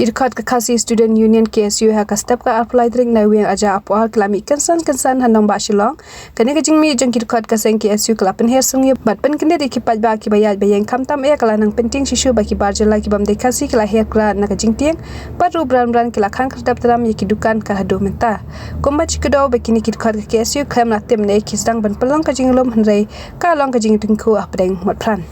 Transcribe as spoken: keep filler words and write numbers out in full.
Ki dkhot ka Khasi Student Union, K S U, ha ka step ka arphew lai tarik Naiwieng, Aja Apoar, ki la mih kynsan kynsan ha nongbah Shillong. Kane ka jingmih jong ki dkhot ka seng K S U ka la pynher sngewbha bad pynkyndit ïa ki paidbah kiba ïaid ba ïeng, khamtam eh ka la nang pyntieng shisha ba ki bar jylla ki bym dei Khasi ki la her kra na ka jingtieng, bad ruh bran bran ki la khang khyrdep tram ïa ki dukan ka haduh mynta. Kumba ki kdew ba kine ki dkhot ka K S U khlem la tip ne ki sdang ban pynlong ka jinglum, hynrei ka long ka jingtyngkhuh hapdeng mot pran.